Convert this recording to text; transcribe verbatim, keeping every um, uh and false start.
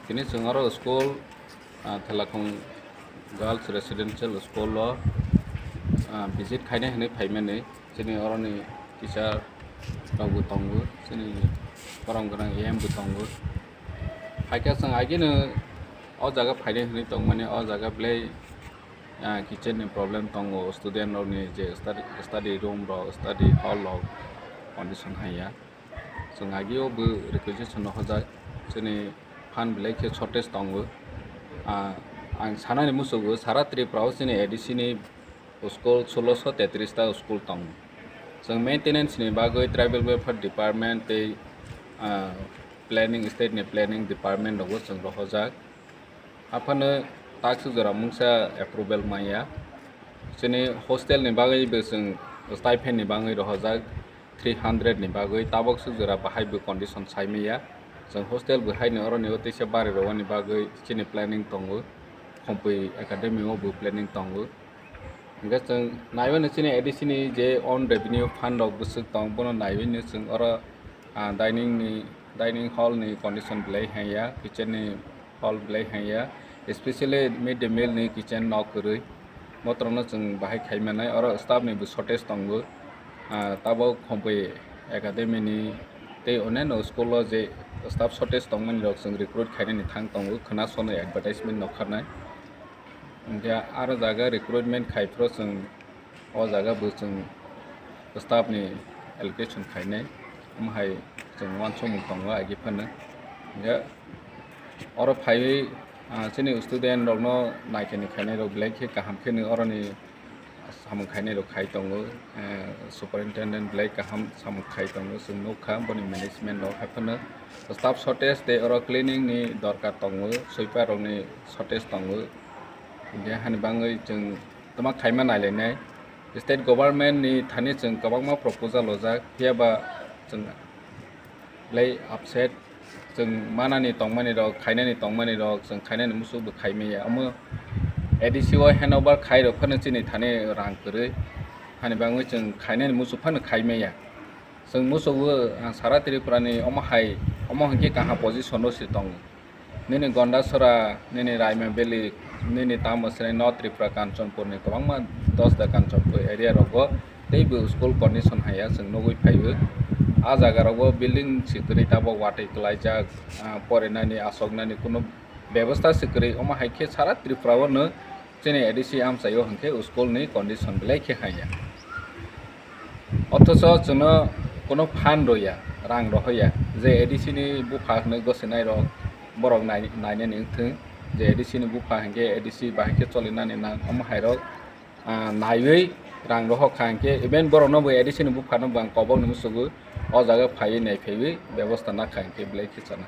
Tini chwng oro school, ah, Thelakhong Girls Residential School o, ah, visit khainai hwnwi phaimani. Chini oroni teacher rokbo tongo, chini borom gwnang A M bo tongo. Haikhe chwng agini o jaga phainai hwnwi tongmani, o jaga belai, ah, kitchen ni problem tongo, student rokni je study, study room rok, study hall rok condition haiya. Chwng agio bo requisition no hojak, chini phan belai khe shortage tongo. Ah, ang sanani musugo, sara Tripura o chini A D C ni school solo so tetris ta school tongo. Chwng maintenance ni bagwi tribal welfare department tei, ah, planning, state ni planning department rogo chwng rohorjak. Aphano takswk jora mungsa approval manya. Chini hostel ni bagwi bo chwng stipend ni bagwi rohorjak three hundred ni bagwi, tabok swk jora bahai bo condition sai manya. Chwng hostel bo haino oroni o teisa bari rwani bagwi chini planning tongo. Khompui Academy o bo planning tongo. Hingke chwng naiwi no chini A D C ni je own revenue fund rok bwswk tong, bono naiwi no chwng oro, ah, dining ni, dining hall ni condition belai haiya, kitchen ni hall belai haiya, especially mid day meal ni kitchen nok kwrwi. Botrokno chwng bahai khai manai, oro staff ni bo shortage tongo. Ah, tabok Khompui Academy ni tei oneno school o je staff shortage tongmani rok chwng recruit khainani thang tongo, khwna sono advertisement nokharnai. Hingke aro jaga recruitment khai phuru chwng o jaga bo chwng staff ni allocation khainai, omo hai chwng uansukmung tongo agi phano. Hingke oro phaiwi, ah, chini student rokno naikhe ni khainai rok belai khe kaham khe ni oroni samung khainai rok khai tongo, eh, superintendent belai kaham samung khai tongo, chwng nukha boni management rok, hai phano staff shortage tei oro cleaning ni dorkar tongo, sweeper rok ni shortage tongo. Hingke hani bagwi chwng twma khaima nailainai. State government ni thani chwng kwbangma proposal ojak, phiya ba chwng belai upset. Chwng manani tongmani rok, khainani tongmani rok, chwng khainani muchuk bo khai maya. Omo A D C o handover khai rok phano chini thani rang kwrwi. Hani bagwi chwng khainani muchuk phano khai maya. Chwng muchuk bo, ah, sara Tripura ni omo hai, omo hinkhe kaham position o se tongo. Nini Gondasora, nini Raima Valley, nini tamo swnai North Tripura Kanchanpur ni kwbangma dos da Kanchanpur area rogo teibo school condition haiya chwng nugwi phaiwi. A jaga rogo building se kwrwi tabok watwi kwlaijak, ah, porinani, asoknani kunu bebosta se kwrwi. Omo hai khe sara Tripura o no chini A D C amchaio hinkhe school ni condition belai khe haiya. Othocho chwngno kuno phan rwya, rang rohoya, je A D C ni bupha hwnwi gosinairok borok nai-, nainani wngthwng, je A D C ni bupha hinkhe A D C bahai khe cholinani nang, omo hairok, ah, naiwi rang rohor kha hinkhe, even borokno bo A D C ni buphano bo ang kobokni musugo o jaga phaiwi naiphaiwi bebosta nakha hinkhe belai khe chana.